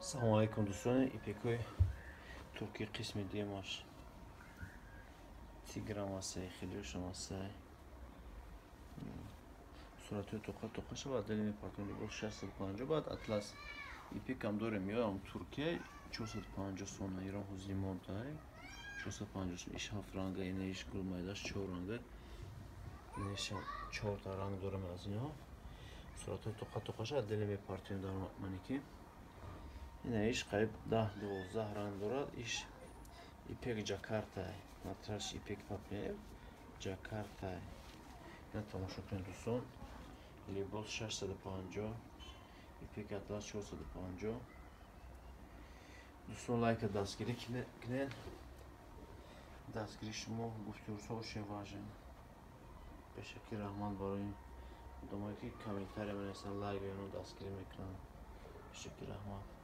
Салому алейкум, дӯстони. Ипекҳои туркӣ қисми дуюмаш. Тиграм ҳастай, хелиошам ҳастай. Суратҳои тоқа тоқа шавад, дили мепартон. Либос 650, баъд атлас ипекам дорем, ёам Туркия 450 сомон, Ирон ҳозир модай 450 сомон. Иш ҳафт ранга, ина иш гулмайдаш чор ранга, инаша чорта ранг дорем аз ино. Суратҳои тоқа тоқа шавад, дили мепартоем дар манекен. Ина иш қариб 10-12 ранг дорад. Иш ипек Ҷакарта, матраш ипек папе Ҷакарта. Ина тамошо кунед, дӯстон. Либос 650, ипек атлас 450. Дӯстон, лайка дастгирӣ кунед. Дастгирии шумо, гуфти рӯзҳо, очень важен. Пешакӣ раҳмат барои одамое, ки комментария менависанд, лайк меёнанд, дастгирӣ мекунанд. Пешакӣ раҳмат.